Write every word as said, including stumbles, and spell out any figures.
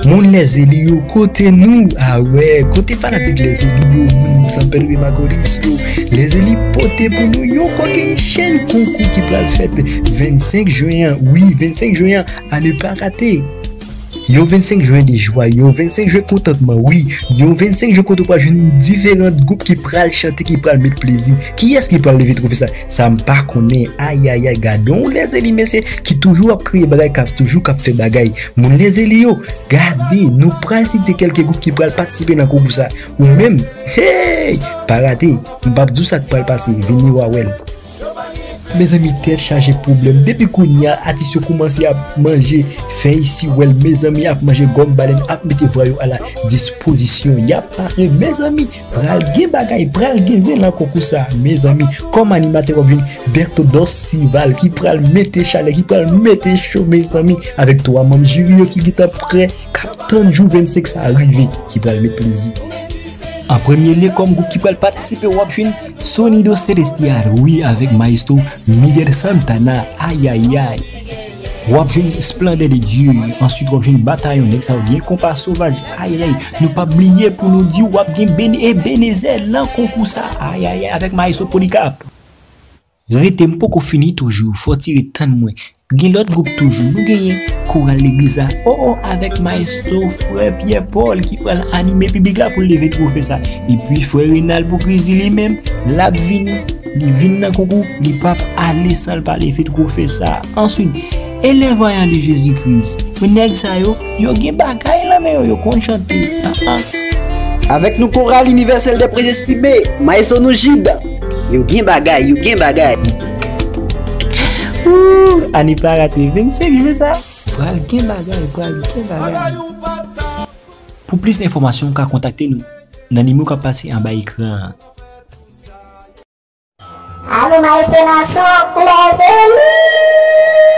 Moun Lèzeli yo, kote nou? A wè, kote fanatik Lèzeli yo, moun San Pedro de Macorís yo? Lèzeli pote pou nou yon kokennchenn konkou ki pral fèt vennsenk jen an. Wi, vennsenk jen an, à ne pas rater. Yon vennsenk jen de jwa, yon vennsenk jen kontantman, wi. Yon vennsenk jen kote w pral jwenn diferan gwoup ki pral chante, ki pral met plezi. Kiyès ki pral leve twofe sa? Sa m pa konnen. Ayayay, gade yon Lèzeli, mesye, ki toujou ap kreye bagay, k ap toujou k ap fè bagay. Moun Lèzeli yo, gade, nou pral site kèlke gwoup ki pral patisipe nan konkou sa. Ou menm, hey, pa rate, m p ap di w sa k pral pase, vini w a wè l. Mezanmi, tèt chaje pwoblèm. Depi kounye a, atis yo kòmanse ap manje fèy siwèl, mezanmi, ap manje gòm balèn, ap mete vwa yo a la dispozisyon. Y ap pare, mezanmi, pral gen bagay, pral gen zen nan konkou sa, mezanmi. Kòm animatè, w ap jwenn Bertho Dorcival ki pral mete chalè, ki pral mete cho, mezanmi, avèk twa manm jiri yo ki gentan prè, k ap tann jou vennsenk sa a rive, ki pral met plezi. An premye lye, kòm gwoup ki pral patisipe, w ap jwenn Sonido Celestial, wi, avèk Maestro Miguel Santana, ayayay. W ap jwenn Splendeur de Dieu, answit w ap jwenn Batayon, nèg sa yo gen konpa sovaj, ayayay. Nou p ap bliye pou nou di w ap gen Ben Ebenezer nan konkou sa, ayayay, avèk Maestro Polycarpe. Rete, m poko fini toujou, fò w ti ret tann mwen. Gen lòt gwoup toujou, nou genyen koral legliz la, o o, avèk Maestro Frè Pierre Paul ki pral anime piblik la pou l leve twofe sa. Epi Frè Renald pou Kris di li menm, l ap vini, li vin nan konkou, li p ap ale san l pa leve twofe sa. Answit, e lè vayan de Jezi Kris, men nèg sa yo, yo gen bagay nan men yo, yo konn chante. Ah, ah. Avèk nou, Koral Inivèsèl dè Prezestime, Maestro nou Jid. Yo gen bagay, yo gen bagay. Ooh, a ne pa rate, vennsenk jen sa. Pral gen bagay, pral gen bagay. Pou plis enfòmasyon, w ka kontakte nou nan nimewo k ap pase anba ekran an. Alo, Maestro Nason, Lèzeli!